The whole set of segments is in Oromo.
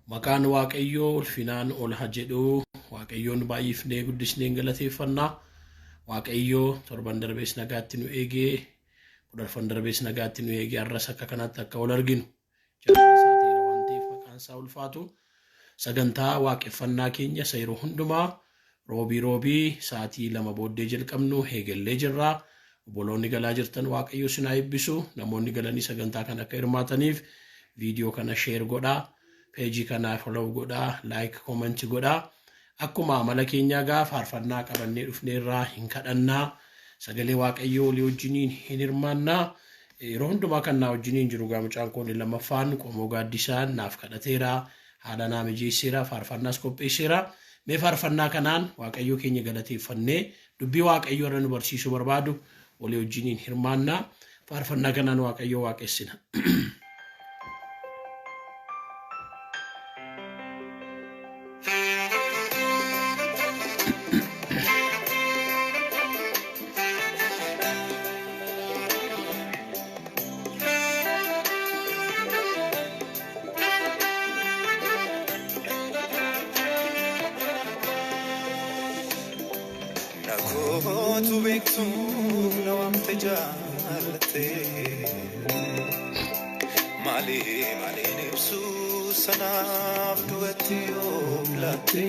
Maqaan Waaqayyoo ulfinaan ol haa jedhu. Waaqayyoon baay'ifnee guddisnee galateeffannaa. Waaqayyoo torban darbees nagaatti nu eegee, kudharfan darbees nagaatti nu eegee, har'as akka kanaatti akka ol arginu jaalala isaa ta'eera waan ta'eef maqaan isaa ulfaatu. Sagantaa waaqeffannaa keenya isa yeroo hundumaa roobii roobii sa'aatii 2 booddee jalqabnu eegallee jirra. Obboloonni galaa jirtan Waaqayyo isin haa eebbisu. Namoonni galanii sagantaa kana akka hirmaataniif viidiyoo kana share godhaa. Peejii kana follow godhaa, like, comment godhaa. Akkuma amala keenyaa gaa faarfannaa qabannee dhufneerraa hin kadhannaa. Sagalee Waaqayyoo walii wajjiniin hin hirmaannaa. Yeroo hundumaa kan naa wajjiniin jiru gaa mucaan koo inni lammaffaan Qomoo Gaaddisaan naaf kadhateera. Haala naa mijeesseera, faarfannaas qopheesseera. Mee faarfannaa kanaan Waaqayyoo keenya galateeffannee dubbii Waaqayyoo irra nu barsiisuu barbaadu walii wajjiniin hirmaannaa. Faarfannaa kanaan Waaqayyoo waaqessina. Nakootu beektu na waamte jaallatte. Maali maaliin ibsu sanaaf du'atti of laatte.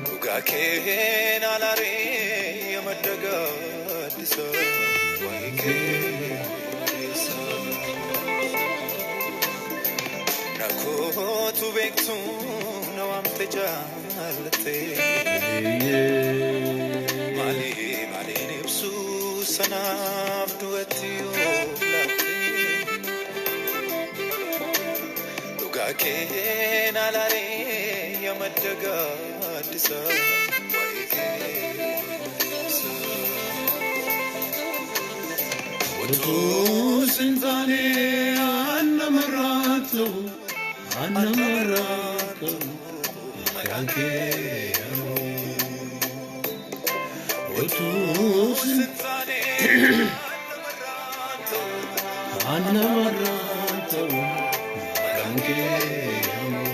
Dhugaa kee naalaaree ya madda gaaddisa waa'ee keessa. Nakootu beektu na waamte jaallatte. Maali maaliin ibsu sanaaf du'atti of laatte. Dhugaa kee naalaaree ya madda gaaddisa waa'ee keessa. Utuu sin taane an namarraa ta'u, an namarraa ta'u, maqaan kee hamoo. Utuu sin taane an namarraa ta'u, maqaan kee hamoo.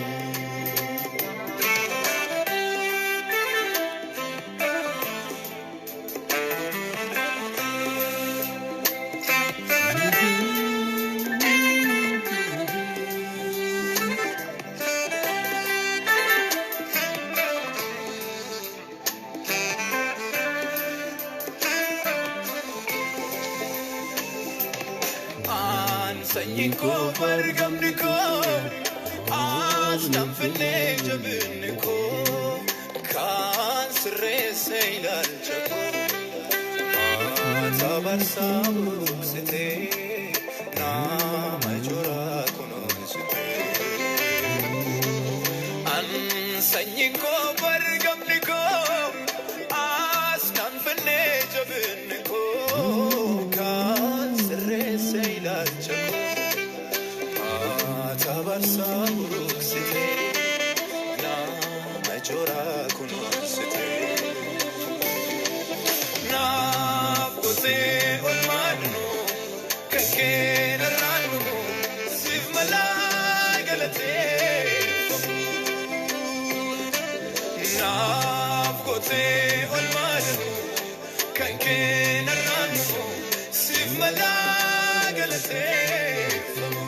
An sanyiin koo fargamni koo as danfillee jabinni koo kan sirreesse ilaalcha koo maata barsaa buruqsitee nama joraa kunuunsitee. An sanyiin koo fargamni koo as danfillee jabinni koo kan sirreesse ilaalcha koo maata barsaa buruqsitee nama joraa kunuunsitee. Naaf gotee olmaadnu kan kee narraan dhumu siif malaa galateeffamu. Naaf gotee olmaadnu kan kee narraan dhumu siif malaa galateeffamu.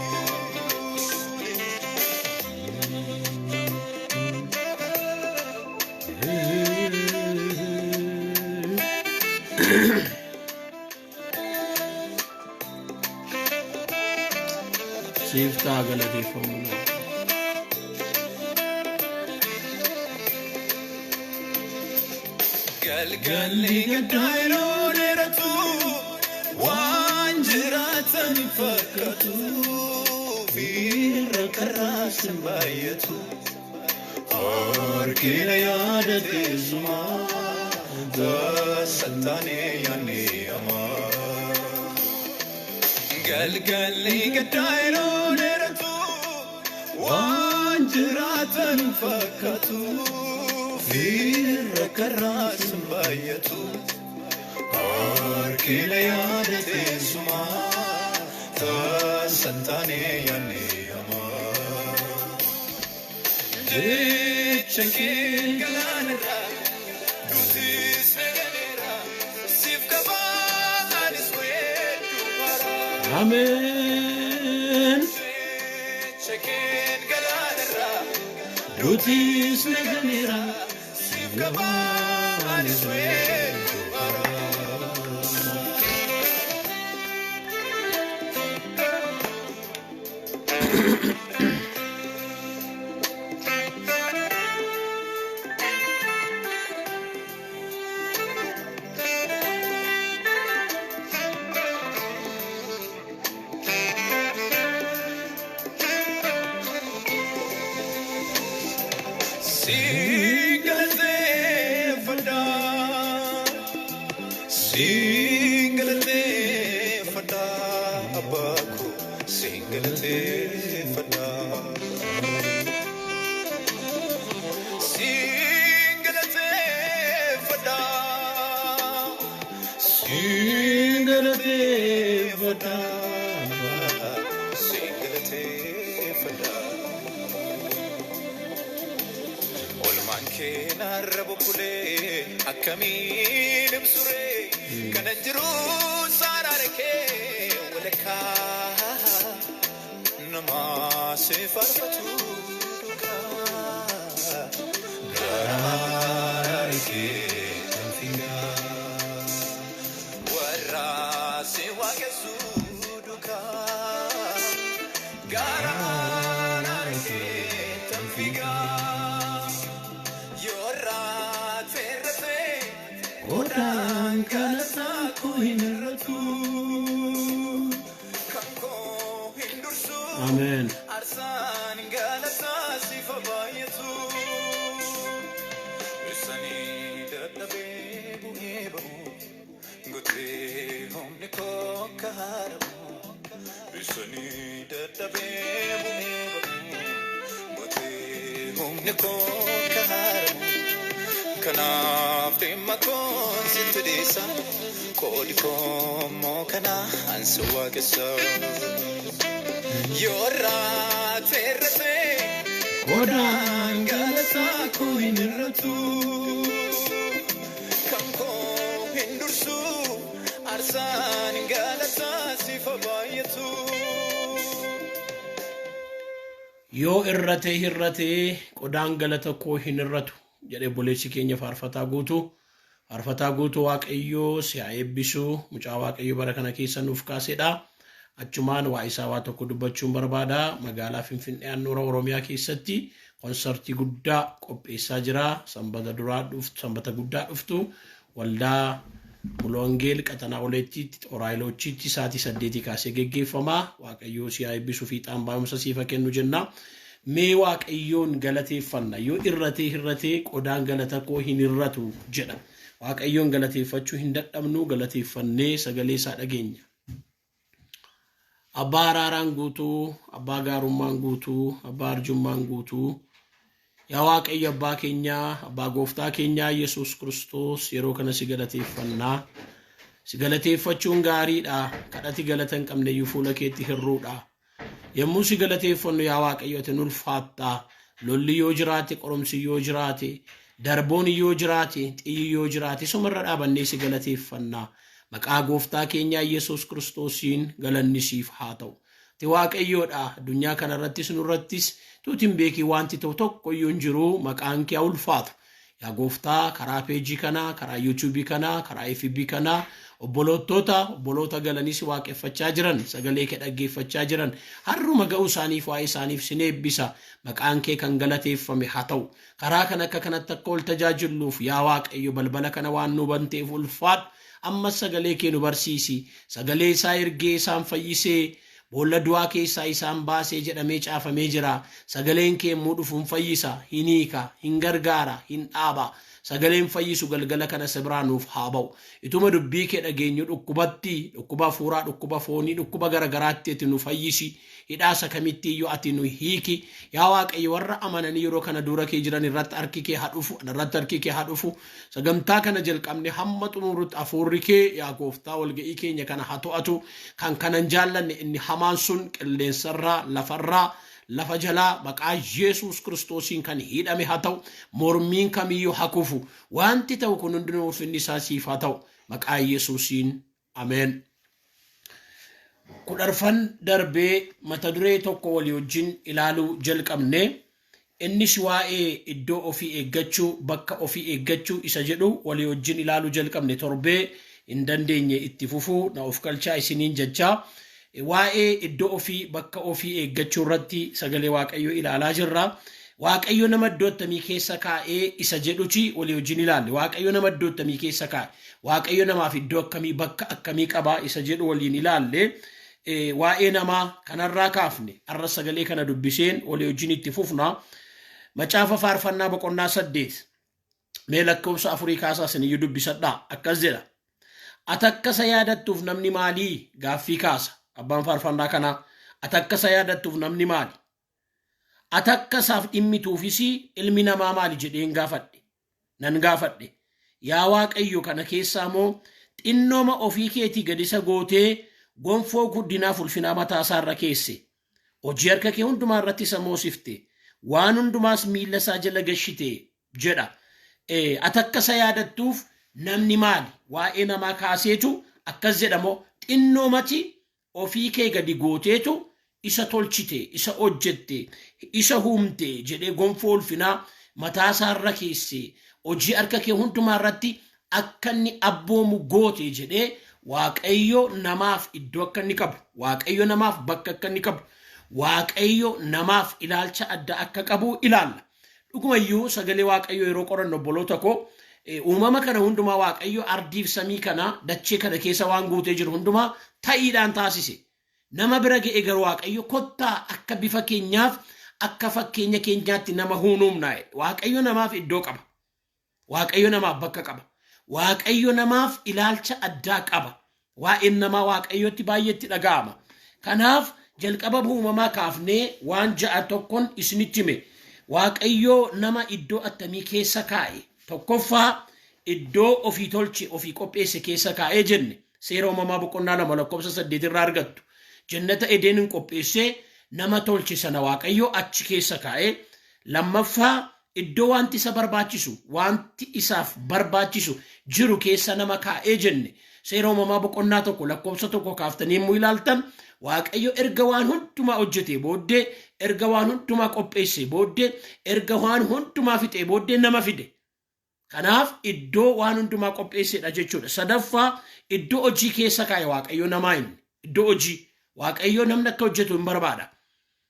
Siif ta'a galateeffamu. Galgalli gaddaa yeroo dheeratu waan jiraatan hin fakkaatu fiirra karraas hin baay'atu. Harkina yaada teessumaa tasattaanee yaadne hamaa. Galgalli gaddaa yeroo dheeratu waan jiraatan hin fakkaatu fiirra karraas hin baay'atu. Harkina yaada teessumaa tasattaanee. Dansan taane yaanne hamaa. Jecha kee galaanarra duutis naganeera siif qabaanis weedduu haaraa. Ameen. Jecha kee galaanarra Duutis naganeera. Siif qabaanis weedduu haaraa. Siin galateeffadha. Siin galateeffadha abbaa koo. Siin galateeffadha. Siin galateeffadha. Siin galateeffadha. Siin galateeffadha. Olmaan kee narra bubbulee akkamiin ibsuree kanan jiru saaraare kee walakkaa namaa si faarfatu duukaa garaare kee kan fiigaa warra si waaqessu duukaa garaare kee kan fiigaa. Yoorraa teerratee Qodaan galataa koo hin hir'atu. Kan koo hin dursu Ameen. Aarsaan galataa siif baay'atu. Ibsanii dadhabee bu'ee ba'u gutee humni koo akka haaramu. Ibsanii dadhabee bu'ee ba'u gutee humni koo akka haaramu. Kanaaf dhimma koon sitti dhiisa qoodi koo immoo kana ansi waaqessa. Yoorraa teerratee Qodaan galataa koo hin hir'atu. Kan koo hin dursu aarsaan galataa siif baay'atu. Yoo irratee hirratee qodaan galata koo hin hir'atu jedhe obboleessi keenya faarfataa guutuu. Faarfataa guutuu, Waaqayyoo si haa eebbisu. Mucaa Waaqayyoo bara kana keessa nuuf kaasedha. Achumaan waa isaa waa tokko dubbachuun barbaada. Magaalaa Finfinnee handhuura Oromiyaa keessatti konsartii guddaa qopheessaa jira. Sanbata duraa dhuftu, sanbata guddaa dhuftu waldaa Mulongeel Qaxanaa Oleettiitti Xoraayilochiitti sa'aatii 8 kaasee geggeeffama. Waaqayyoo si haa eebbisu, fiixaan baay'umsa siif haa kennu jenna. Mee Waaqayyoon galateeffanna. Yoo irratee hirratee qodaan galata koo hin hir'atu jedha. Waaqayyoon galateeffachuu hin dadhabnu, galateeffannee sagalee isaa dhageenya. Abbaa araaraan guutuu, abbaa gaarummaan guutuu, abbaa arjummaan guutuu. Yaa Waaqayyo abbaa keenyaa, abbaa gooftaa keenyaa Yesuus Kiristoos, yeroo kana si galateeffannaa. Si galateeffachuun gaariidha. Kadhati galata hin qabne iyyuu fuula keetti hirruudha. Yommuu si galateeffannu, yaa Waaqayyo, ati nu ulfaattaa. Lolli yoo jiraate, qoromsi yoo jiraate, darboon yoo jiraate, xiyyi yoo jiraate, sumarra dhaabannee si galateeffannaa. Maqaa gooftaa keenyaa Yesuus Kiristoosiin galanni siif haa ta'u. Ati Waaqayyoodha. Addunyaa kanarrattis nurrattis tuutiin beekii wanti ta'u tokko iyyuu hin jiru, maqaan kee haa ulfaatu. Yaa gooftaa, karaa peejii kanaa, karaa yuutuubii kanaa, karaa FB kanaa, obbolootota obboloota galanii si waaqeffachaa jiran, sagalee kee dhaggeeffachaa jiran, har'uma ga'uu isaaniif, waa'ee isaaniif sin eebbisa. Maqaan kee kan galateeffame haa ta'u. Karaa kana akka kanatti akka ol tajaajilluuf, yaa Waaqayyo, balbala kana waan nu banteef ulfaadhu. Ammas sagalee kee nu barsiisi. Sagalee isaa ergee isaan fayyisee boolla du'aa keessaa isaan baasee jedhamee caafamee jira. Sagaleen kee immoo dhufuun fayyisa, hin hiika, hin gargaara, hin dhaaba. Sagaleen fayyisu galgala kana si biraa nuuf haa ba'u. Ituma dubbii kee dhageenyu dhukkubatti, dhukkuba hafuuraa, dhukkuba foonii, dhukkuba garagaraatti ati nu fayyisi. Hidhaasa kamitti iyyuu ati nu hiiki. Yaa Waaqayyo, warra amananii yeroo kana dura kee jiran irratti harki kee haa dhufu, ana irratti harki kee haa dhufu. Sagantaa kana jalqabne hamma xumurutti hafuurri kee, yaa Gooftaa, walga'ii keenya kana haa to'atu. Kan kanan jaallanne inni hamaan sun qilleensarraa, lafarraa, lafa jalaa maqaa Yesuus Kiristoosiin kan hidhame haa ta'u. Mormiin kamiyyuu haa kufu. Wanti ta'u kun hundinuu ulfinni isaa siif haa ta'u. Maqaa Yesuusiin, ameen. 14 darbee mata duree tokko walii wajjin ilaaluu jalqabne. Innis waa'ee iddoo ofii eeggachuu, bakka ofii eeggachuu isa jedhu walii wajjin ilaaluu jalqabne. Torbee hin dandeenye itti fufuu na of galchaa isiniin jechaa. Waa'ee iddoo ofii, bakka ofii eeggachuu irratti sagalee Waaqayyoo ilaalaa jirra. Waaqayyo nama iddoo attamii keessa kaa'ee isa jedhuti walii wajjin ilaalle. Waaqayyo nama iddoo attamii keessa kaa'e? Waaqayyo namaaf iddoo akkamii, bakka akkamii qabaa isa jedhu waliin ilaalle. Waa'ee namaa kanarraa kaafne har'a sagalee kana dubbiseen walii wajjin itti fufna. Macaafa Faarfannaa boqonnaa 8 mee lakkoofsa 4 kaasaa isiniyyuu dubbisadhaa. Akkas jedha. Ati akka isa yaadattuuf namni maalii? Gaaffii kaasa. Abbaan faarfannaa kanaa. Ati akka isa yaadattuuf namni maali? Ati akka isaaf dhimmituufis ilmi namaa maali jedheen gaafadhe. Nan gaafadhe. Yaa Waaqayyo, kana keessaa moo xinnooma ofii keetii gad isa gootee gonfoo guddinaaf ulfinaa mataa isaa irra keesse. Hojii harka kee hundumaa irratti isa moosifte. Waan hundumaas miilla isaa jala gashite jedha. Ati akka isa yaadattuuf namni maali? Waa'ee namaa kaaseetu akkas jedhamoo xinnoomati ofii kee gadi gooteetu isa tolchite, isa hojjette, isa uumte jedhee gonfoo ulfinaa mataa isaa irra keesse, hojii harka kee hundumaa irratti akka inni abboomu goote jedhee Waaqayyo namaaf iddoo akka inni qabu, Waaqayyo namaaf bakka akka inni qabu, Waaqayyo namaaf ilaalcha adda akka qabu ilaalla. Dhugumayyuu sagalee Waaqayyo yeroo qorannu, obboloota koo, uumama kana hundumaa Waaqayyo ardiif samii kana, dachee kana keessa waan guutee jiru hundumaa ta'iidhaan taasise. Nama bira ga'e garuu Waaqayyo, "Kottaa akka bifa keenyaaf akka fakkeenya keenyaatti nama uumnaa." Waaqayyo namaaf iddoo qaba. Waaqayyo namaaf bakka qaba. Waaqayyo namaaf ilaalcha addaa qaba. Waa'een namaa Waaqayyotti baay'eetti dhaga'ama. Kanaaf jalqaba uumamaa kaafnee waan ja'a tokkon isinitti hime. Waaqayyo nama iddoo attamii keessa kaa'e? Tokkoffaa, iddoo ofii tolche, ofii qopheesse keessa kaa'ee jenne. Seera Uumamaa boqonnaa 2 lakkoofsa 8 irraa argattu. Jannata Edeenin qopheessee nama tolche sana Waaqayyo achi keessa kaa'e. Lammaffaa, iddoo wanti isa barbaachisu, wanti isaaf barbaachisu jiru keessa nama kaa'ee jenne. Seera Uumamaa boqonnaa 1 lakkoofsa 1 kaaftanii yommuu ilaaltan, Waaqayyo erga waan hundumaa hojjetee booddee, erga waan hundumaa qopheessee booddee, erga waan hundumaa fixee booddee nama fide. Kanaaf iddoo waan hundumaa qopheessedha jechuudha. Sadaffaa, iddoo hojii keessa kaa'e Waaqayyo namaa inni. Iddoo hojii. Waaqayyo namni akka hojjetu hin barbaada.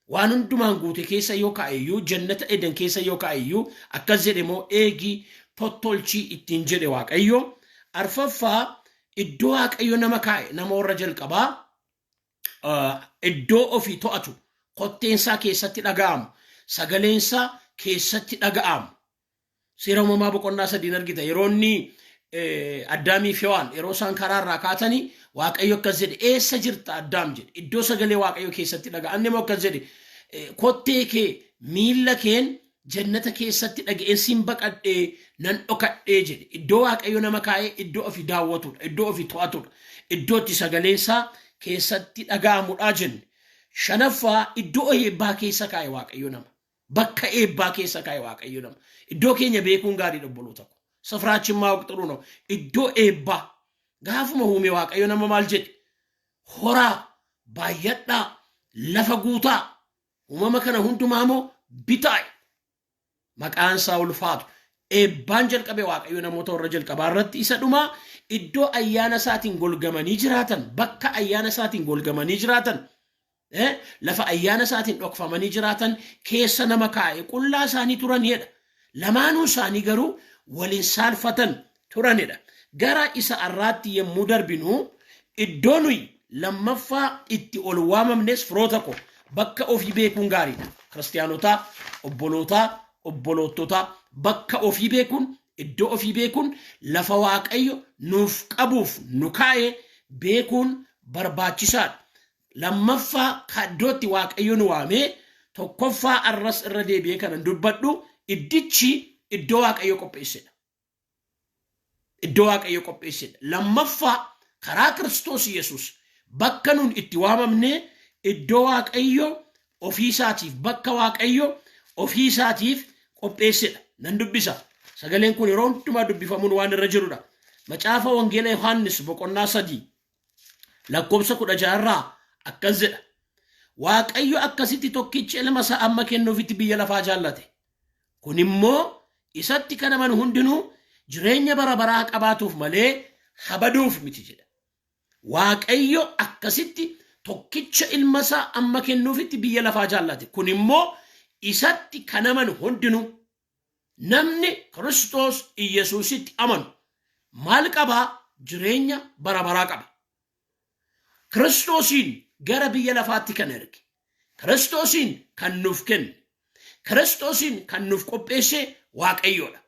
Waan hundumaan guute keessa yoo kaa'e iyyuu, jannata Eden keessa yoo kaa'e iyyuu, akkas jedhe moo eegii tottolchii ittiin jedhe Waaqayyo. Arfaffaa, iddoo Waaqayyo nama kaa'e, nama warra jalqabaa, iddoo ofii to'atu, kotteensaa keessatti dhaga'amu, sagaleensaa keessatti dhaga'amu. Seera Uumamaa boqonnaa 3n argita. Yeroo inni Addaamii fi Hewaan yeroo isaan karaa irraa kaatanii, Waaqayyo akkas jedhe, "Eessa jirta, Addaam?" jedhe. Iddoo sagalee Waaqayyo keessatti dhaga'a. Inni immoo akkas jedhe, "Kottee kee miilla keen jannata keessatti dhaga'een siin baqadhee nan dhokadhee" jedhe. Iddoo Waaqayyo nama kaa'ee iddoo ofii daawwatudha. Iddoo ofii to'atudha. Iddoo itti sagaleen isaa keessatti dhaga'amudha jenne. Shanaffaa, iddoo eebbaa keessa kaa'e Waaqayyo nama. Bakka eebbaa keessa kaa'e Waaqayyo nama. Iddoo keenya beekuun gaariidha, obboloota ko. ስፍራችን ማወቅ ጥሩ ነው. Iddoo eebbaa. Gaafuma uume Waaqayyo nama maal jedhe? "Horaa, baay'adhaa, lafa guutaa, uumama kana hundumaa immoo bitaa." Maqaan isaa ulfaatu. Eebbaan jalqabe Waaqayyo namoota warra jalqabaa irratti. Isa dhumaa, iddoo ayyaana isaatiin golgamanii jiraatan, bakka ayyaana isaatiin golgamanii jiraatan, lafa ayyaana isaatiin dhokfamanii jiraatan keessa nama kaa'e. Qullaa isaanii turanidha. Lamaanuu isaanii garuu waliin saalfatan turanidha. Gara isa har'aatti yommuu darbinu, iddoo nuyi lammaffaa itti ol waamamnes, firoota ko, bakka ofii beekuun gaariidha. Kiristaanotaa, obbolootaa, obboloottota, bakka ofii beekuun, Iddoo ofii beekuun lafa Waaqayyo nuuf qabuuf nu kaa'e beekuun barbaachisaadha. Lammaffaa iddootti Waaqayyo nu waamee, tokkoffaa arras irra deebi'ee kanan dubbadhu, iddichi iddoo Waaqayyo qopheessedha. Iddoo Waaqayyo qopheessedha. Lammaffaa karaa Kiristoos Yesuus bakka nun itti waamamne, iddoo Waaqayyo ofiisaatiif, bakka Waaqayyo ofiisaatiif qopheessedha. Nan dubbisa. Sagaleen kun yeroo hundumaa dubbifamuun waan irra jirudha. Macaafa Wangeela Yohaannis boqonnaa 3 lakkoofsa 16 irraa akkas jedha. Waaqayyo akkasitti tokkicha ilma isaa amma kennuufitti biyya lafaa jaallate. Kun immoo isatti kan amanu hundinuu jireenya bara baraa qabaatuuf malee habaduuf miti jedha. Waaqayyo akkasitti tokkicha ilma isaa amma kennuufitti biyya lafaa jaallate. Kun immoo isatti kan amanu hundinuu, namni Kiristoos Iyyasuusitti amanu maal qabaa? Jireenya bara baraa qaba. Kiristoosiin gara biyya lafaatti kan erge, Kiristoosiin kan nuuf kenne, Kiristoosiin kan nuuf qopheesse Waaqayyoodha.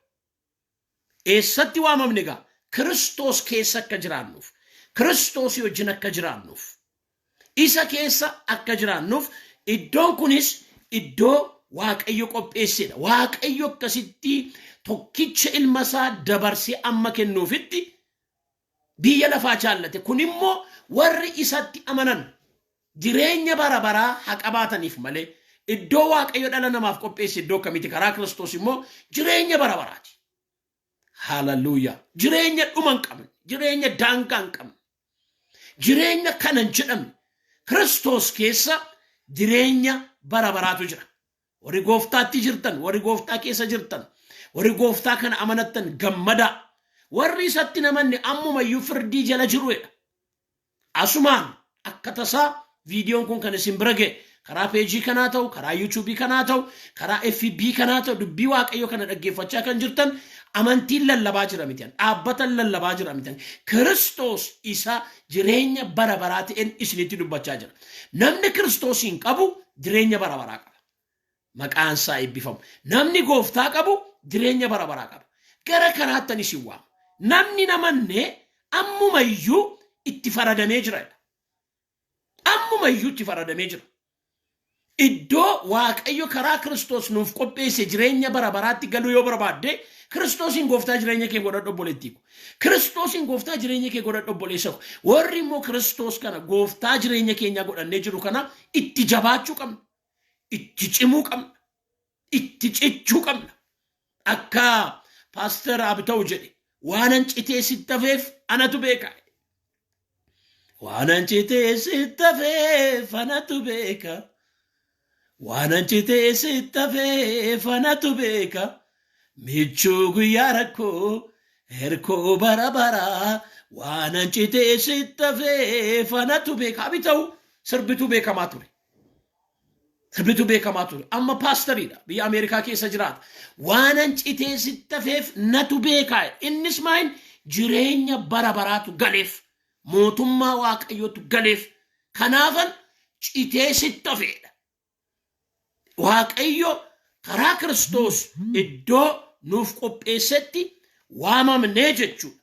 Eessatti waamamne egaa? Kiristoos keessa akka jiraannuuf, Kiristoosii wajjin akka jiraannuuf, isa keessa akka jiraannuuf, iddoon kunis iddoo Waaqayyo qopheessedha. Waaqayyo akkasitti tokkicha ilma isaa dabarsee amma kennuufitti biyya lafaa jaallate. Kun immoo warri isatti amanan jireenya bara baraa haa qabaataniif malee. Iddoo Waaqayyo dhala namaaf qopheesse iddoo akkamiiti? Karaa Kiristoos immoo jireenya bara baraati. Haaleluyyaa. Jireenya dhuma hin qabne, jireenya daangaa hin qabne, jireenya kana hin jedhamne, Kiristoos keessa jireenya bara baraatu jira. Warri gooftaatti jirtan, warri gooftaa keessa jirtan, warri gooftaa kana amanattan gammadaa. Warri isatti hin amanne ammumayyuu firdii jala jiruudha. Asumaan akka tasaa viidiyoon kun kan isin bira ga'e, karaa peejii kanaa ta'u, karaa yuutuubii kanaa ta'u, karaa FB kanaa ta'u, dubbii Waaqayyoo kana dhaggeeffachaa kan jirtan, amantiin lallabaa jira miti. Dhaabbatan lallabaa jira miti. Kiristoos isa jireenya bara baraa ta'een isinitti dubbachaa jira. Namni Kiristoosiin qabu jireenya bara baraa qaba. Maqaan isaa eebbifamu. Namni gooftaa qabu jireenya bara baraa qaba. Gara kanaattan isin waama. Namni namanne ammumayyuu itti faradamee jira. Ammumayyuu itti faradamee jira. Iddoo Waaqayyo karaa Kiristoos nuuf qopheesse jireenya bara baraatti galuu yoo barbaadde, Kiristoosiin gooftaa jireenya kee godhadhu, obboleettii ko. Kiristoosiin gooftaa jireenya kee godhadhu, obboleessa ko. Warri immoo Kiristoos kana gooftaa jireenya keenyaa godhannee jiru kana itti jabaachuu qabna. Itti cimuu qabna. Itti cichuu qabna. Akka Paaster Abita'u jedhe, waanan citee sitti hafeef anatu beeka. Waanan citee sitti hafeef anatu beeka. Waanan citee sitti hafeef anatu beeka. Michuu guyyaa rakkoo, hirkoo bara baraa, waanan citee sitti hafeef anatu beeka. Abita'u sirbituu beekamaa ture. Sirbituu beekamaa ture. Amma paastariidha. Biyya Ameerikaa keessa jiraata. Waanan citee sitti hafeef natu beekaa. Innis maayin jireenya bara baraatu galeef. Mootummaa Waaqayyootu galeef. Kanaafan citee sitti hafeedha. Waaqayyo karaa Kiristoos iddoo nuuf qopheessetti waamamnee jechuudha.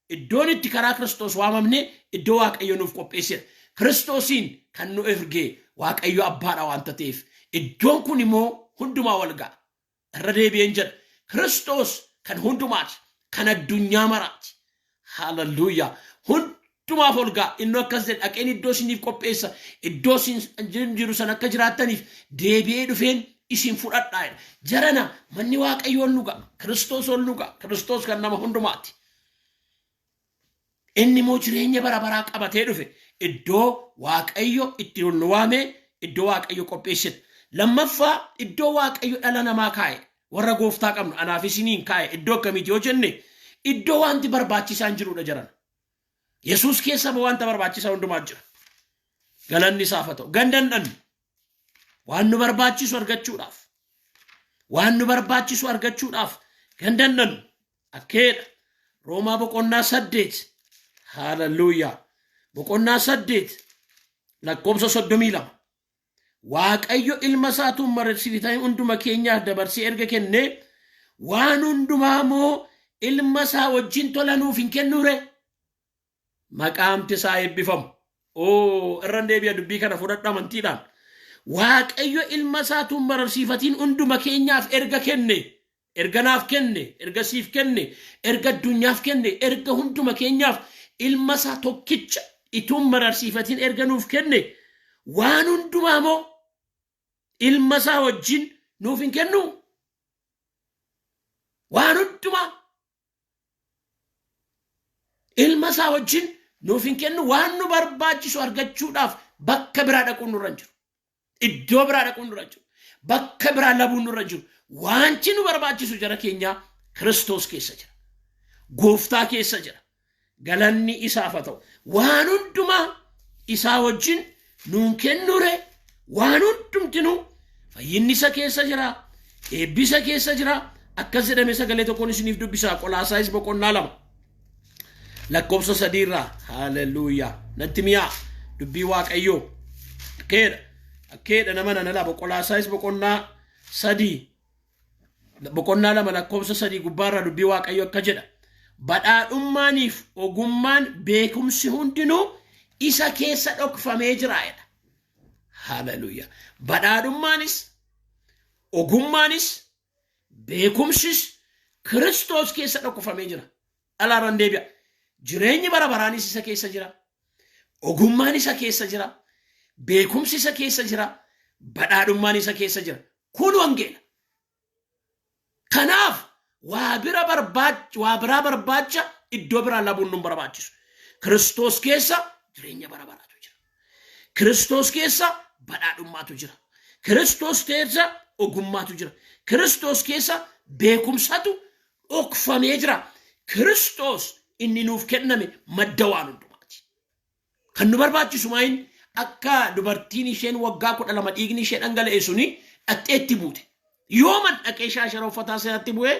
Iddoon itti karaa Kiristoos waamamne iddoo Waaqayyo nuuf qopheessedha. Kiristoosiin kan nu erge Waaqayyo Abbaadha waanta ta'eef, iddoon kun immoo hundumaa wal ga'a. Irra deebi'een jedha. Kiristoos kan hundumaati. Kan addunyaa maraati. Haaleluyyaa. Hundumaaf ol ga'a. Inni akkas jedhe, dhaqeen iddoo isiniif qopheessa. Iddoo isin jiru sana akka jiraattaniif deebi'ee dhufeen isin fudhadhaa jedha. Jarana manni Waaqayyoo ol nu ga'a. Kiristoos ol nu ga'a. Kiristoos kan nama hundumaati. Inni immoo jireenya bara baraa qabatee dhufe, iddoo Waaqayyo itti ol nu waame, iddoo Waaqayyo qopheessedha. Lammaffaa iddoo Waaqayyo dhala namaa kaa'e, warra gooftaa qabnu anaaf isiniin kaa'e iddoo akkamiiti yoo jenne, iddoo wanti barbaachisaan jirudha jarana. Yesuus keessa wanta barbaachisaa hundumaa jira. Galanni isaaf haa ta'u. Ganda hin dhannu. Waan nu barbaachisu argachuudhaaf. Waan nu barbaachisu argachuudhaaf ganda hin dhannu. Akkeedha. Roomaa boqonnaa 8. Haaleluyyaa. Boqonnaa 8 lakkoofsa 32. Waaqayyo ilma isaatuun mararsifatanii hunduma keenyaaf dabarsee erga kennee, waan hundumaa moo Ilma isaa wajjin tola nuuf hin kennuure? Maqaamti isaa eebbifamu. Oo, irran deebi'a, dubbii kana fudhadha amantiidhaan. Waaqayyo ilma isaa tun mararsiifatiin hunduma keenyaaf erga kenne, erga naaf kenne, erga siif kenne, erga addunyaaf kenne, erga hunduma keenyaaf ilma isaa tokkicha ituun mararsiifatiin erga nuuf kenne, waan hundumaa moo ilma isaa wajjin nuuf hin kennu? Waan hundumaa ilma isaa wajjin nuuf hin kennu? Waan nu barbaachisu argachuudhaaf bakka biraa dhaquun nurra hin jiru. Iddoo biraa dhaquun nurra hin jiru. Bakka biraa labuun nurra hin jiru. Wanti nu barbaachisu, jara keenyaa, Kiristoos keessa jira. Gooftaa keessa jira. Galanni isaaf haa ta'u. Waan hundumaa isaa wajjin nuun kennure? Waan hundumtinuu, fayyinni isa keessa jira. Eebbi isa keessa jira. Akkas jedhame, sagalee tokkoon isiniif dubbisaa, Qolaasaayis boqonnaa 2 lakkoofsa 3rraa. Haleluuyaa! Natti mi'aa dubbii Waaqayyoo. Akkeedha, akkeedha nama nana laba. Qolaasaayis boqonnaa 3, boqonnaa 2 lakkoofsa 3 gubbaarraa dubbii Waaqayyo akka jedha: "Badhaadhummaaniif ogummaan beekumsi hundinuu isa keessa dhokfamee jira" jedha. Haleluuyaa! Badhaadhummaanis, ogummaanis, beekumsis Kiristoos keessa dhokfamee jira. Dhalaarran deebi'a. Jireenyi bara baraanis isa keessa jira. Ogummaan isa keessa jira. Beekumsi isa keessa jira. Badhaadhummaan isa keessa jira. Kun wangeela. Kanaaf waa biraa barbaacha iddoo biraa labuun nu barbaachisu. Kiristoos keessa jireenya bara baraatu jira. Kiristoos keessa badhaadhummaatu jira. Kiristoos keessa ogummaatu jira. Kiristoos keessa beekumsatu dhokfamee jira. Kiristoos inni nuuf kenname madda waan hundumaati. Kan nu barbaachisu maayin akka dubartiin isheen waggaa 12 dhiigni ishee dhangala'e suni dhaqxeetti buute. "Yooman dhaqee shaashara uffataa seeratti bu'ee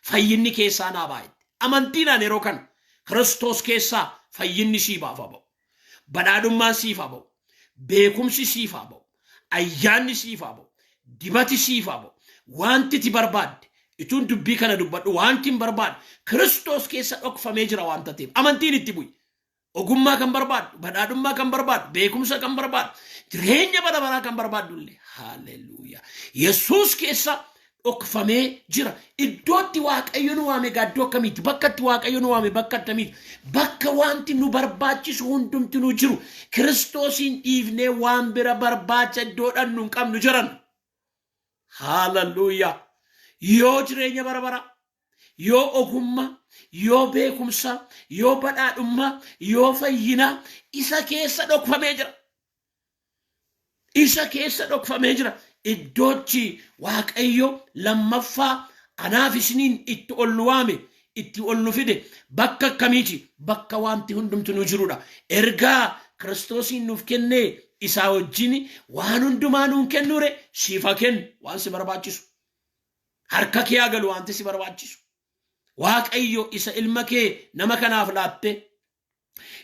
fayyinni keessaa naa baay'ette." Amantiidhaan yeroo kana Kiristoos keessaa fayyinni siif haa ba'u. Badhaadhummaan siif haa ba'u. Beekumsi siif haa ba'u. Ayyaanni siif haa ba'u. Dibati siif haa ba'u. Wanti ati barbaadde, ituun dubbii kana dubbadhu, wanti hin barbaadde Kiristoos keessa dhokfamee jira waan ta'eef amantiin itti bu'i. Ogummaa kan barbaaddu, badhaadhummaa kan barbaaddu, beekumsa kan barbaaddu, jireenya bara baraa kan barbaaddu illee, haleluuyaa. Yesuus keessa dhokfamee jira. Iddootti Waaqayyo nu waame egaa iddoo akkamiiti? Bakka itti Waaqayyo nu waame bakka akkamiiti? Bakka wanti nu barbaachisu hundumti nu jiru. Kiristoosiin dhiifnee waan bira barbaacha iddoo dhannu hin qabnu jiran. Haleluuyaa. Yoo jireenya bara baraa, yoo ogummaa, yoo beekumsa, yoo badhaadhummaa, yoo fayyinaa isa keessa dhokfamee jira. Isa keessa dhokfamee jira. Iddootti Waaqayyo lammaffaa anaaf isiniin itti ol nu waame, itti ol nu fide bakka akkamiiti? Bakka wanti hundumtu nu jirudha. Ergaa Kiristoosiin nuuf kennee isaa wajjin waan hundumaa nuun kennuure? Siif haa kennu waan si barbaachisu. Harka kee haa galu wanti si barbaachisu. Waaqayyo isa ilma kee nama kanaaf laatte,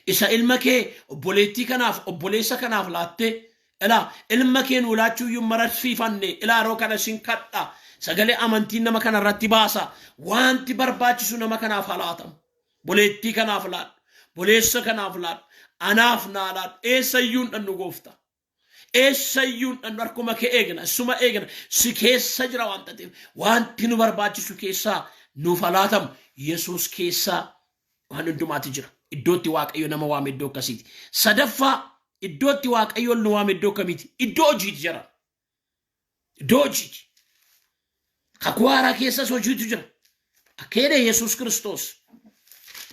isa ilma kee obboleettii kanaaf, obboleessa kanaaf laatte, ilaa ilma kee nuu laachuu iyyuu mararsiifanne, ilaa yeroo kana sin kadha, sagalee amantiin nama kana irratti baasa, wanti barbaachisu nama kanaaf haa laatamu. Obboleettii kanaaf laadhu, obboleessa kanaaf laadhu, anaaf naa laadhu. Eessayyuu hin dhannu, Gooftaa. Eessayyuu hin dhannu, harkuma kee eegna, suma eegna, si keessa jira waan ta'eef wanti nu barbaachisu keessaa nuuf haa laatamu. Yesuus keessaa waan hundumaatu jira. Iddootti Waaqayyo nama waame iddoo akkasiiti. Sadaffaa, iddootti Waaqayyo nu waame iddoo akkamiiti? Iddoo hojiiti jira. Iddoo hojiiti. Kakuu Haaraa keessas hojiitu jira. Akka jedhe Yesuus Kiristoos.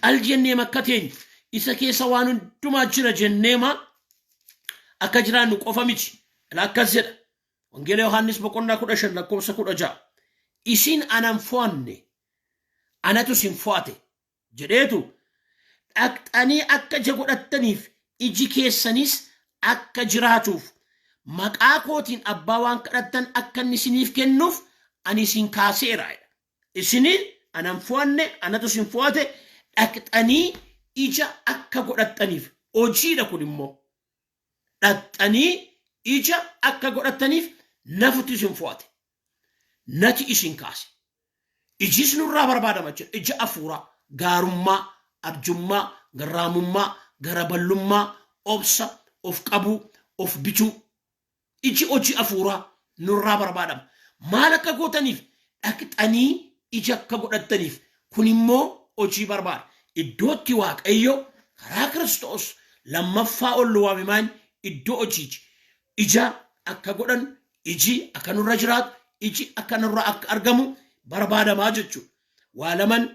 Al jenneema akka teenyu, isa keessa waan hundumaa jira jenneema akka jiraannu qofa miti. Ila akkas jedha. Wangeela Yohaannis boqonnaa 15 lakkoofsa 16. "Isin anan fo'anne, anatu isin fo'ate" jedheetu, "dhaqxanii akka ija godhattaniif, iji keessanis akka jiraatuuf, maqaa kootiin abbaa waan kadhattan akka inni isiniif kennuuf ani isin kaaseera" jedha. Isin anan fo'anne, anatu isin fo'ate, dhaqxanii ija akka godhattaniif, hojiidha kun immoo. Dhaqxanii ija akka godhattaniif nafutu isin fo'ate. Nati isin kaase. Ijis nurraa barbaadama jechuudha. Ija hafuuraa, gaarummaa, arjummaa, garraamummaa, garaballummaa, obsa, of qabuu, of bituu. Iji hojii hafuuraa nurraa barbaadama. Maal akka gootaniif? Dhaqxanii ija akka godhattaniif. Kun immoo hojii barbaada. Iddootti Waaqayyo karaa Kiristoos lammaffaa ol nu waame maal? Iddoo hojiiti. Ija akka godhan, iji akka nurra jiraatu, iji akka nurra akka argamu barbaadamaa jechuudha. Waa laman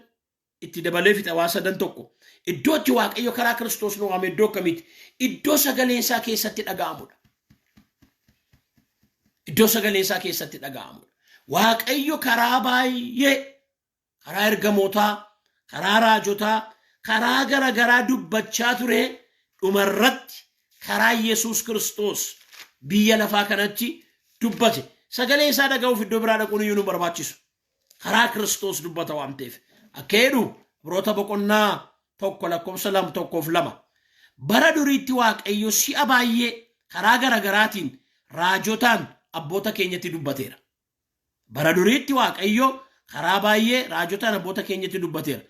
itti dabalee fixa waa sadan tokko. Iddoo itti Waaqayyo karaa Kiristoos nu waame iddoo akkamiiti? Iddoo sagaleen isaa keessatti dhaga'amudha. Iddoo sagaleen isaa keessatti dhaga'amudha. Waaqayyo karaa baay'ee, karaa ergamootaa, karaa raajotaa, karaa gara garaa dubbachaa ture dhumarratti karaa Yesuus Kiristoos biyya lafaa kanatti dubbate. Sagalee isaa dhaga'uuf iddoo biraa dhaquun iyyuu nu barbaachisu. Karaa Kiristoos dubbata waan ta'eef. Akka jedhu Ibroota boqonnaa 1 lakkoofsa 2 1 2. Bara duriitti Waaqayyo si'a baay'ee karaa garagaraatiin raajotaan abboota keenyatti dubbateera. Bara duriitti Waaqayyo karaa baay'ee raajotaan abboota keenyatti dubbateera.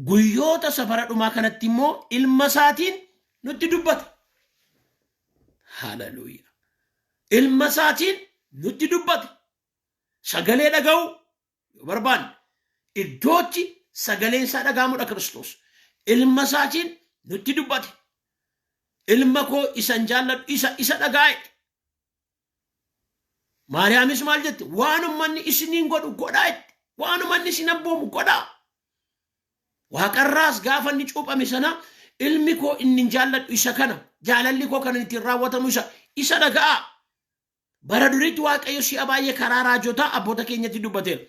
Guyyoota isa bara dhumaa kanatti immoo ilma isaatiin nutti dubbate. Haleluuyaa. Ilma isaatiin nutti dubbate. Sagalee dhaga'uu yoo barbaanne iddootti sagaleen isaa dhaga'amudha Kiristoos. Ilma isaatiin nutti dubbate. Ilma koo isan jaalladhu isa dhagaa'e. Maariyaamis maal jette? Waan ummanni isiniin godhu godhaa jette. Waan ummanni isin abboomu godhaa. Waaqarraas gaafa inni cuuphame sana ilmi koo inni jaalladhu isa kana jaalalli koo kan ittiin raawwatamu isa dhaga'aa. Bara duriitti Waaqayyo si'a baay'ee karaa raajotaa abboota keenyatti dubbateera.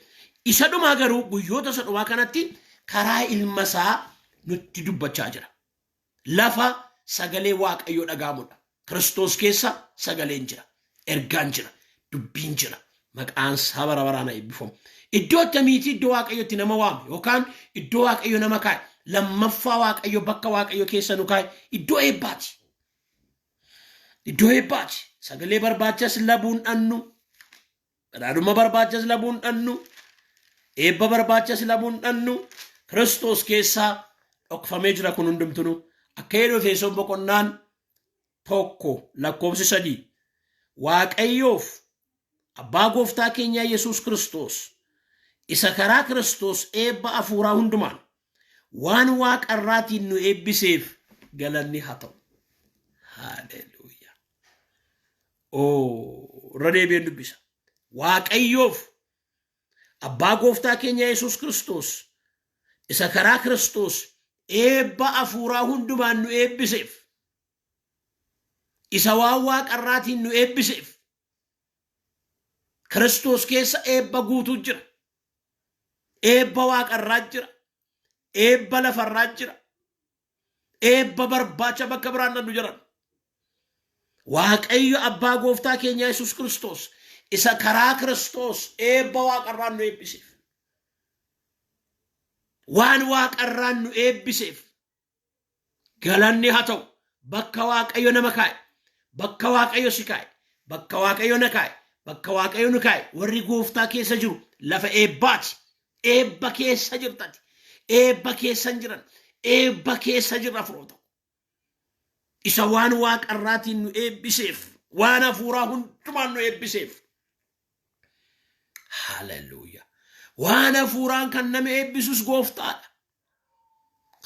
Isa dhumaa garuu guyyoota isa dhumaa kanatti karaa ilma isaa nutti dubbachaa jira. Lafa sagalee Waaqayyoo dhaga'amudha. Kiristoos keessa sagaleen jira. Ergaan jira. Dubbiin jira. Maqaan isaa bara baraan haa eebbifamu. Iddoo akkamiiti iddoo Waaqayyo itti nama waame yookaan iddoo Waaqayyo nama kaa'e lammaffaa Waaqayyo bakka Waaqayyo keessa nu kaa'e iddoo eebbaati. Iddoo eebbaati. Sagalee barbaachas labuun dhannu. Badhaadhummaa barbaachas labuun dhannu. Eebba barbaachas labuun dhannu. Kiristoos keessaa dhokfamee jira kun hundumtunu. Akka jedhu Efesoon boqonnaan 1 lakkoofsi 3. Waaqayyoof abbaa gooftaa keenyaa Yesuus Kiristoos isa karaa Kiristoos eebba hafuuraa hundumaan waan waaqarraatiin nu eebbiseef galanni haa ta'u. Haleluuyaa. Oo, irra deebi'een dubbisa. Waaqayyoof abbaa gooftaa keenya Yesuus Kiristoos isa karaa Kiristoos eebba hafuuraa hundumaan nu eebbiseef isa waan waaqarraatiin nu eebbiseef Kiristoos keessa eebba guutuu jira. Eebba waaqarraa jira. Eebba lafarraa jira. Eebba barbaacha bakka biraan dhannu jiran. Waaqayyo abbaa gooftaa keenya Yesuus Kiristoos isa karaa Kiristoos eebba waaqarraan nu eebbiseef. Waan waaqarraan nu eebbiseef galanni haa ta'u. Bakka Waaqayyo nama kaa'e, bakka Waaqayyo si kaa'e, bakka Waaqayyo na kaa'e, bakka Waaqayyo nu kaa'e, warri gooftaa keessa jiru lafa eebbaati. Eebba keessa jirtati. Eebba keessa hin jiran. Eebba keessa jirra firoota. Isa waan waaqarraatiin nu eebbiseef, waan hafuuraa hundumaan nu eebbiseef. Haleluuyaa. Waan hafuuraan kan nama eebbisus gooftaadha.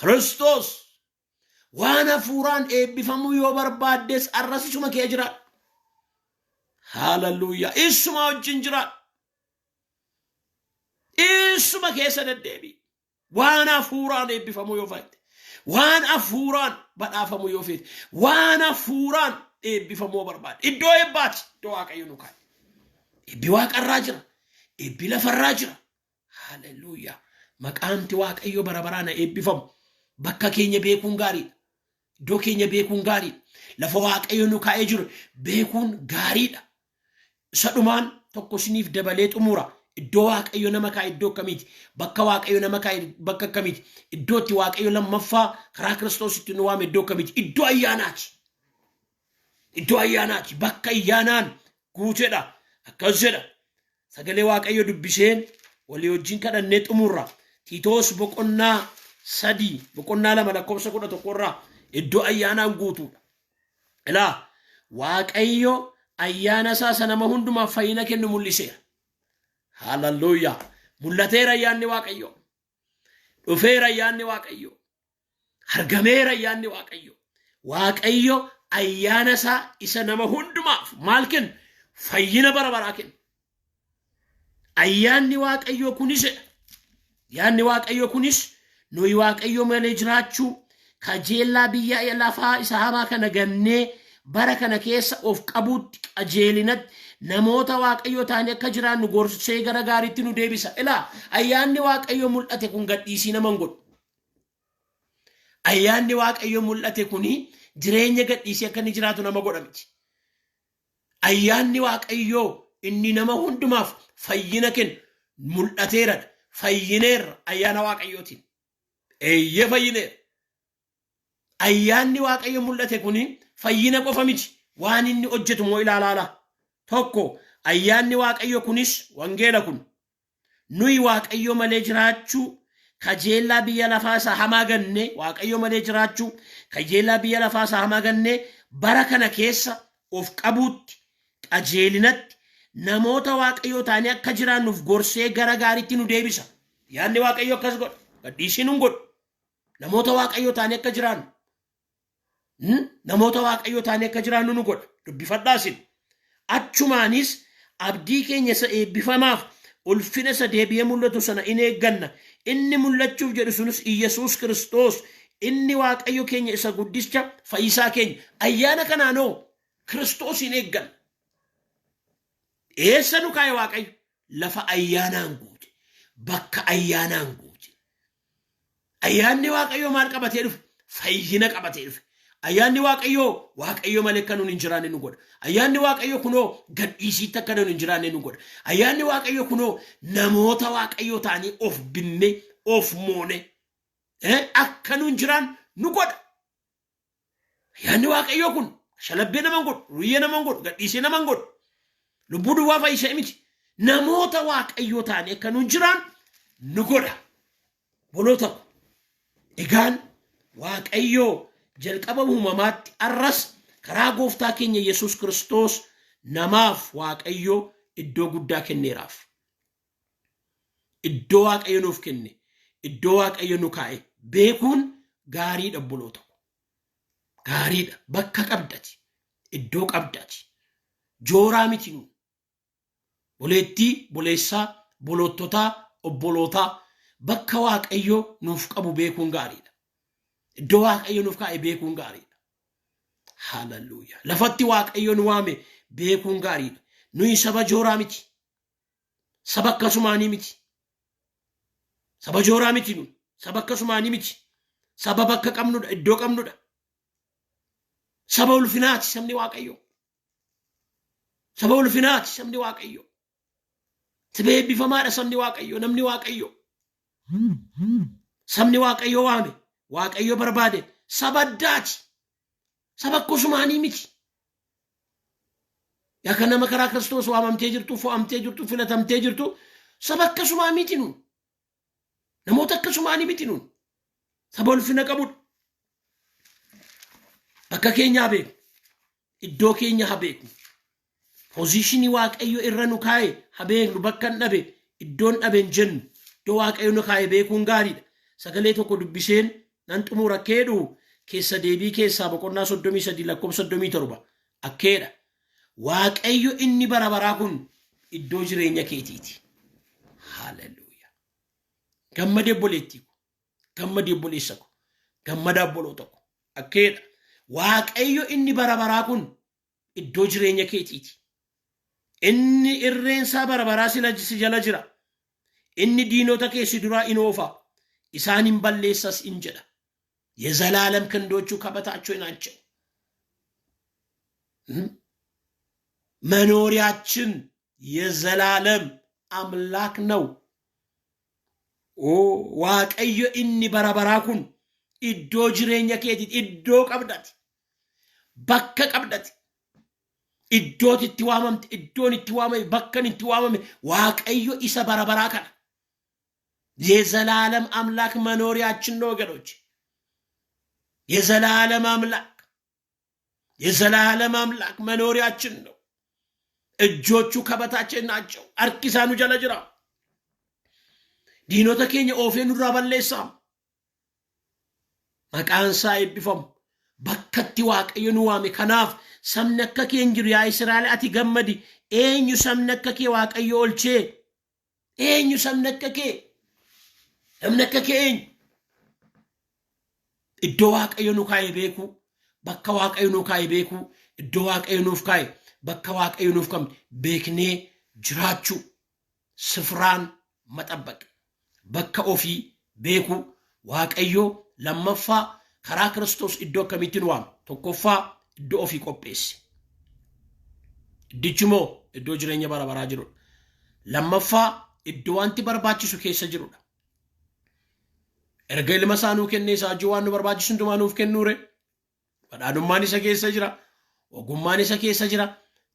Kiristoos waan hafuuraan eebbifamuu yoo barbaaddes arras isuma kee jiraadhu. Haleluuyaa. Isuma wajjin jiraadhu. Isuma keessa deddeebi'i. Waan hafuuraan eebbifamuu yoo feete, waan hafuuraan badhaafamuu yoo feete, waan hafuuraan eebbifamuu yoo barbaadde, iddoo eebbaati, iddoo Waaqayyo nu kaa'e. Eebbi waaqarraa jira, eebbi lafarraa jira. Haleluuyaa. Maqaanti Waaqayyo bara baraan haa eebbifamu. Bakka keenya beekuun gaariidha. Iddoo keenya beekuun gaariidha. Lafa Waaqayyo nu kaa'ee jiru beekuun gaariidha. Isa dhumaan tokko isiniif dabalee xumura. Iddoo Waaqayyo nama kaa'e iddoo akkamiiti? Bakka Waaqayyo nama kaa'e bakka akkamiiti? Iddoo itti Waaqayyo lammaffaa karaa Kiristoos itti nu waame iddoo akkamiiti? Iddoo ayyaanaati. Iddoo ayyaanaati. Bakka ayyaanaan guutedha. Akkas jedha. Sagalee Waaqayyo dubbiseen Walii wajjin kadhannee xumurra. Tiitoos boqonnaa 3 boqonnaa 2 lakkoofsa 11 irraa iddoo ayyaanaan guutuudha. Ilaa, Waaqayyo ayyaana isaa isa nama hundumaaf fayyina kennu mul'iseera. Haalelluuyaa! Mul'ateera ayyaanni Waaqayyoo. Dhufeera ayyaanni Waaqayyoo. Argameera ayyaanni Waaqayyoo. Waaqayyo ayyaana isaa isa nama hundumaaf maal kennu? Fayyina bara baraa kennu. Ayyaanni Waaqayyoo kunis jedha. Ayyaanni Waaqayyoo kunis nuyi Waaqayyo malee jiraachuu kajeellaa biyya lafaa isa hamaa kana gannee bara kana keessa of qabuutti qajeelinatti namoota Waaqayyoo ta'anii akka jiraannu gorsee gara gaariitti nu deebisa. Ilaa, ayyaanni Waaqayyoo mul'ate kun gadhiisii nama hin godhu. Ayyaanni Waaqayyoo mul'ate kun jireenya gadhiisii akka inni jiraatu nama godha miti. Ayyaanni Waaqayyoo inni nama hundumaaf fayyina kennu mul'ateeradha. Fayyineerra ayyaana Waaqayyootiin. Eeyyee, fayyineerra. Ayyaanni Waaqayyo mul'ate kun fayyina qofa miti. Waan inni hojjetu moo ilaalaala. Tokko, ayyaanni Waaqayyo kunis wangeela kun. Nuyi Waaqayyo malee jiraachuu kajeellaa biyya lafaa isa hamaa gannee, Waaqayyo malee jiraachuu kajeellaa biyya lafaa isa hamaa gannee bara kana keessa of qabuutti qajeelinatti namoota Waaqayyoo ta'anii akka jiraannuuf gorsee gara gaariitti nu deebisa. Yaadni Waaqayyoo akkas godha. Gadhiisii nun godhu. Namoota Waaqayyoo ta'anii akka jiraannu. Namoota Waaqayyoo ta'anii akka jiraannu nu godha. Dubbifadhaa isin. Achumaanis abdii keenya isa eebbifamaaf ulfina isa deebi'ee mul'atu sana in eegganna. Inni mul'achuuf jedhu sunis Iyyasuus Kiristoos, inni Waaqayyo keenya isa guddicha fayyisaa keenya. Ayyaana kanaanoo Kiristoos in eegganna. Eessa nu kaa'e Waaqayyo? Lafa ayyaanaan guute. Bakka ayyaanaan guute. Ayyaanni Waaqayyoo maal qabatee dhufe? Fayyina qabatee dhufe. Ayyaanni Waaqayyoo Waaqayyo malee akka nuun hin jiraanne nu godha. Ayyaanni Waaqayyoo kunoo gadhiisiitti akka nuun hin jiraanne nu godha. Ayyaanni Waaqayyoo kunoo namoota Waaqayyoo ta'anii of binnee of moone akka nuun jiraannu nu godha. Ayyaanni Waaqayyoo kun shalabbee nama hin godhu, ruyyee nama hin godhu, gadhiisee nama hin godhu. Lubbuu duwwaa fayyisee miti. Namoota Waaqayyoo ta'anii akka nuun jiraannu nu godha. Boloota ko. Egaan Waaqayyoo jalqaba uumamaatti arras karaa gooftaa keenya Yesuus Kiristoos namaaf Waaqayyo iddoo guddaa kenneeraaf. Iddoo Waaqayyo nuuf kenne, iddoo Waaqayyo nu kaa'e beekuun gaariidha, obboloota ko. Gaariidha. Bakka qabdati. Iddoo qabdati. Jooraa miti nu. Boleettii, boleessaa, boloottotaa, obbolootaa, bakka Waaqayyo nuuf qabu beekuun gaariidha. Iddoo Waaqayyo nuuf kaa'e beekuun gaariidha. Haalelluuyaa. Lafatti Waaqayyo nu waame beekuun gaariidha. Nuyi saba jooraa miti. Saba akkasumaanii miti. Saba jooraa miti nu. Saba akkasumaanii miti. Saba bakka qabnudha, iddoo qabnudha. Saba ulfinaati sabni Waaqayyoo. Saba ulfinaati sabni Waaqayyoo. Saba eebbifamaadha sabni Waaqayyoo, namni Waaqayyoo. Sabni Waaqayyoo waame, Waaqayyoo barbaade saba addaati. Saba akkasumaanii miti. Yaa kan nama karaa Kiristoos waamamtee jirtu, fo'amtee jirtu, filatamtee jirtu, saba akkasumaa miti nuun. Namoota akkasumaanii miti nuun. Saba ulfina qabudha. Bakka keenya haa beeknu. Iddoo keenya haa beeknu. Position Waaqayyo irra nu kaa'e haa beeknu. Bakka hin dhabe, iddoon dhabe hin jennu. Iddoo Waaqayyo nu kaa'e beekuun gaariidha. Sagalee tokko dubbiseen nan xumura. Keedhu Keessa Deebii keessaa boqonnaa 33 lakkoofsa 37 akkeedha. Waaqayyo inni bara baraa kun iddoo jireenya keetiiti. Haaleluyyaa. Gammadee obboleettii ko. Gammadee obboleessa ko. Gammadaa obboloota ko. Akkeedha. Waaqayyo inni bara baraa kun iddoo jireenya keetiiti. Inni irreen isaa bara baraa si jala jira. Inni diinota kee si duraa in oofa. Isaan hin balleessas in jedha. የዘላለም ክንዶቹ ከበታቾች ናቸው። መኖሪያችን የዘላለም አምላክ ነው። ኦ Waaqayyo inni bara baraa kun iddoo jireenya keetiiti. Iddoo qabdati. Bakka qabdati. Iddooti itti waamamte, iddoon itti waamame, bakkan itti waamame Waaqayyo isa bara baraa kana. የዘላለም አምላክ መኖሪያችን ነው ወገኖች። የዘላለም አምላክ የዘላለም አምላክ መኖሪያችን ነው። እጆቹ ከበታችን ናቸው። Harki isaa nu jala jira. Diinota keenya oofee nurraa balleessa. Maqaan isaa eebbifamu. Bakkatti Waaqayyo nu waame. Kanaaf sabni akka kee hin jiru, yaa Israa'el ati gammadi. Eenyu sabni akka kee Waaqayyo oolchee? Eenyu sabni akka kee? Namni akka kee eenyu? Iddoo Waaqayyo nu kaa'e beekuu, bakka Waaqayyo nu kaa'e beekuu, iddoo Waaqayyo nuuf kaa'e, bakka Waaqayyo nuuf qabne beeknee jiraachuu, ስፍራን መጠበቅ, bakka ofii beekuu. Waaqayyo lammaffaa karaa Kiristoos iddoo akkamitti nu waame? Tokkoffaa, iddoo ofii qopheesse. Iddichi immoo iddoo jireenya bara baraa jirudha. Lammaffaa, iddoo wanti barbaachisu keessa jirudha. Erga ilma isaa nuu kennee, isaa wajjin waan nu barbaachisu hundumaa nuuf kennuure. Badhaadhummaan isa keessa jira. Ogummaan isa keessa jira.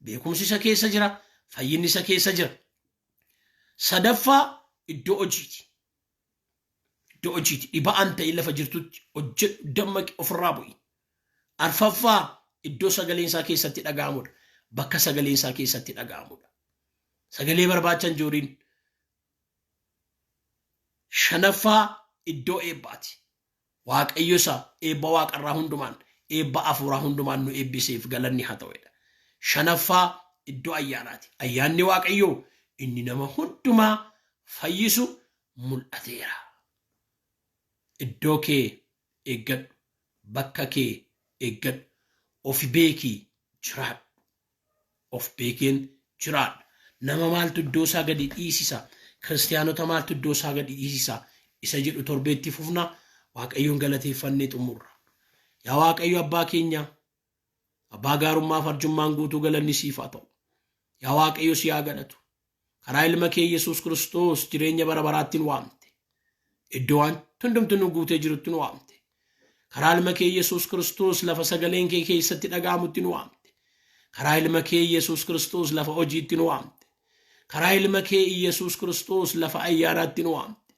Beekumsi isa keessa jira. Fayyinni isa keessa jira. Sadaffaa, iddoo hojiiti. Iddoo hojiiti. Dhiba'aan ta'e lafa jirtutti hojjedhu, dammaqi, ofirraa bu'i. Arfaffaa, iddoo sagaleen isaa keessatti dhaga'amudha. Bakka sagaleen isaa keessatti dhaga'amudha. Sagalee barbaachan jooriin. Shanaffaa, iddoo eebbaati. Waaqayyo isa eebba waaqarraa hundumaan, eebba afuuraa hundumaan nu eebbiseef galanni haa ta'udha. Shanaffaa, iddoo ayyaanaati. Ayyaanni Waaqayyoo inni nama hundumaa fayyisu mul'ateera. Iddoo kee eeggadhu. Bakka kee eeggadhu. Of beekii jiraadhu. Of beekeen jiraadhu. Nama maaltu iddoo isaa gadi dhiisisa? Kiristiyaanota maaltu iddoo isaa gadi dhiisisa? Isa jedhu torbeetti fufna. Waaqayyoon galateeffannee xumurra. Yaa Waaqayyo abbaa keenya, abbaa gaarummaa fi arjummaan guutuu, galanni siif haa ta'u. Yaa Waaqayyo, si haa galatu. Karaa ilma kee Yesuus Kiristoos jireenya bara baraatti nu waamte. Iddoo waan hundumtu nu guutee jirutti nu waamte. Karaa ilma kee Yesuus Kiristoos lafa sagaleen kee keessatti dhaga'amutti nu waamte. Karaa ilma kee Yesuus Kiristoos lafa hojiitti nu waamte. Karaa ilma kee Yesuus Kiristoos lafa ayyaanaatti nu waamte.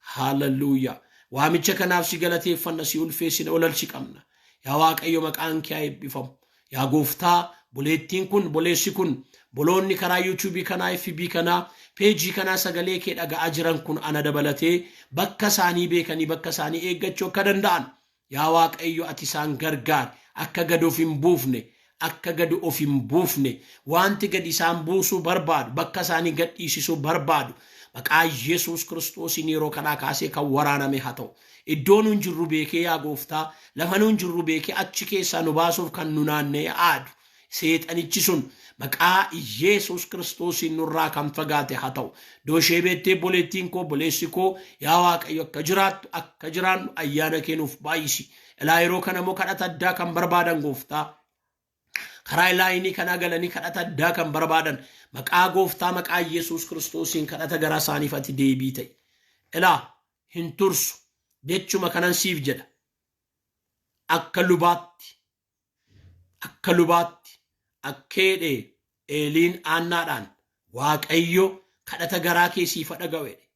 Haalelluuyaa. Waamicha kanaaf si galateeffanna, si ulfeessina, ol si qabna. Yaa Waaqayyo, maqaan kee haa eebbifamu. Yaa Gooftaa, boleettiin kun, boleessi kun, boloonni karaa yuutuubii kanaa, FB kanaa, peejii kanaa sagalee kee dhaga'aa jiran kun ana dabalatee bakka isaanii beekanii bakka isaanii eeggachuu akka danda'an, yaa Waaqayyo, ati isaan gargaar. Akka gad of hin buufne, akka gad of hin buufne, wanti gad isaan buusuu barbaadu, bakka isaanii gad dhiisisuu barbaadu, maqaa Yesuus Kiristoosiin yeroo kanaa kaasee kan waraaname haa ta'u. Iddoo nuun jirru beekee, yaa Gooftaa, lafa nuun jirru beekee achi keessaa nu baasuuf kan nu naannee aadu seexanichi sun maqaa Yesuus Kiristoosiin nurraa kan fagaate haa ta'u. Dooshee beettee, boleettiin koo, boleessi koo, yaa Waaqayyo, akka jiraattu, akka jiraannu ayyaana kee nuuf baay'isi. Ilaa, yeroo kana immoo kadhata addaa kan barbaadan, Gooftaa, karaa laayinii kanaa galanii kadhata addaa kan barbaadan, maqaa Gooftaa, maqaa Yesuus Kiristoosiin kadhata garaa isaaniif ati deebii ta'i. Ilaa, hin tursu, jechuma kanan siif jedha. Akka lubaatti, akka lubaatti, akkeedhe Eeliin Aannaadhaan, Waaqayyo kadhata garaa kee siif dhaga'u jedhe.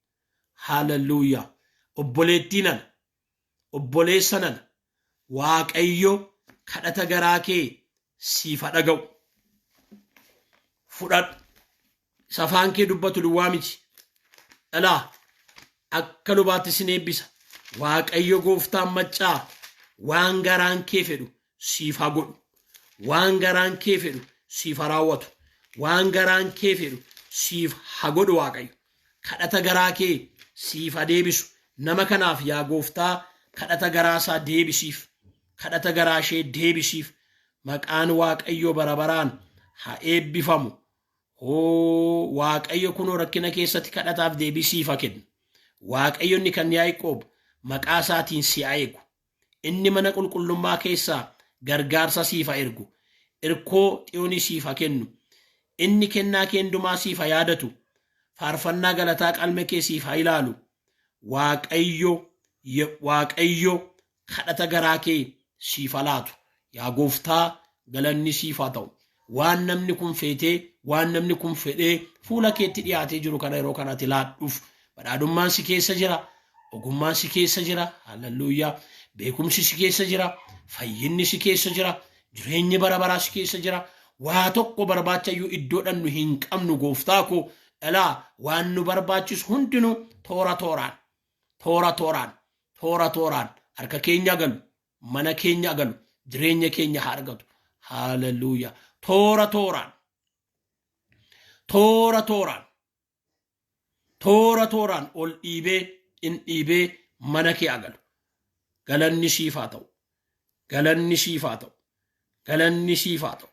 Haalelluuyaa. Obboleettii nana, obboleessa nana, Waaqayyo kadhata garaa kee siif dhaga'u. Fudhadhu. Safaan kee dubbatu duwwaa miti. Dhalaa akka lubaatti sin eebbisa. Waaqayyo Gooftaan maccaa waan garaan kee fedhu siif haa godhu. Waan garaan kee fedhu siif haa raawwatu. Waan garaan kee fedhu siif haa godhu Waaqayyo. Kadhata garaa kee siif haa deebisu. Nama kanaaf, yaa Gooftaa, kadhata garaa isaa deebisiif. Kadhata garaa ishee deebisiif. Maqaan Waaqayyoo bara baraan haa eebbifamu. Hoo, Waaqayyo kunoo rakkina keessatti kadhataaf deebii siif haa kennu. Waaqayyo inni kan Yaaqoob maqaa isaatiin si haa eegu. Inni mana qulqullummaa keessaa gargaarsa siif haa ergu. Irkoo Xiyoonii siif haa kennu. Inni kennaa kee hundumaa siif haa yaadatu. Faarfannaa galataa qalma kee siif haa ilaalu. Waaqayyo, Waaqayyo kadhata garaa kee siif haa laatu. Yaa Gooftaa, galanni siif haa ta'u. Waan namni kun feetee, waan namni kun fedhee fuula keetti dhiyaatee jiru kana yeroo kanatti laadhuuf. Badhaadhummaan si keessa jira. Ogummaan si keessa jira. Hallelujaa. Beekumsi si keessa jira. Fayyinni si keessa jira. Jireenyi bara baraa si keessa jira. Waa tokko barbaachayyuu iddoo dhannu hin qabnu, gooftaa koo. Dhalaa waan nu barbaachisu hundinuu toora tooraan, toora tooraan, toora tooraan harka keenya galu, mana keenya galu, jireenya keenya haa argatu. Hallelujaa. Toora tooraan, toora tooraan, toora tooraan ol dhiibee in dhiibee mana kee agalu. Galanni siif haa ta'u. Galanni siif haa ta'u. Galanni siif haa ta'u.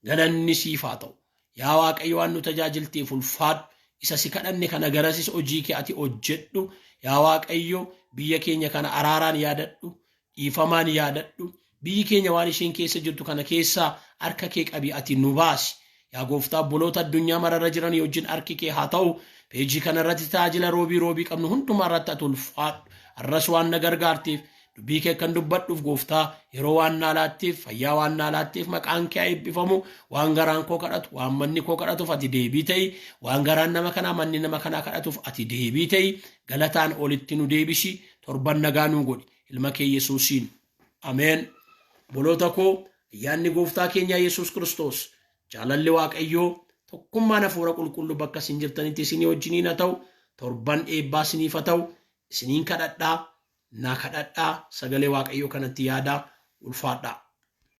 Galanni siif haa ta'u. Yaa Waaqayyo, waan nu tajaajilteef ulfaadhu. Isa si kadhanne kana garasis hojii kee ati hojjedhu. Yaa Waaqayyo, biyya keenya kana araaraan yaadadhu. Dhiifamaan yaadadhu. Biyyi keenya waan isheen keessa jirtu kana keessaa harka kee qabi ati nu baasi. Yaa gooftaa, obboloota addunyaa mararra jiran wajjin harki kee haa ta'u. Peejii kanarratti tajaajila roobii roobii qabnu hundumaa irratti ati ulfaadhu. Har'as waan na gargaarteef, dubbii kee kan dubbadhuuf, gooftaa, yeroo waan naa laatteef, fayyaa waan naa laatteef, maqaan kee haa eebbifamu. Waan garaan koo kadhatu, waan manni koo kadhatuuf ati deebii ta'i. Waan garaan nama kanaa, manni nama kanaa kadhatuuf ati deebii ta'i. Galataan olitti nu deebisi. Torban nagaa nuu godhi. Ilma kee Yesuusiin. Ameen. Obboloota koo, ayyaanni gooftaa keenyaa Yesuus Kiristoos, jaalalli Waaqayyoo, tokkummaan hafuura qulqulluu bakka isin jirtanitti isinii wajjiniin haa ta'u. Torban eebbaa isiniif haa ta'u. Isiniin kadhadhaa, naa kadhadhaa, sagalee Waaqayyoo kanatti yaadaa, ulfaadhaa.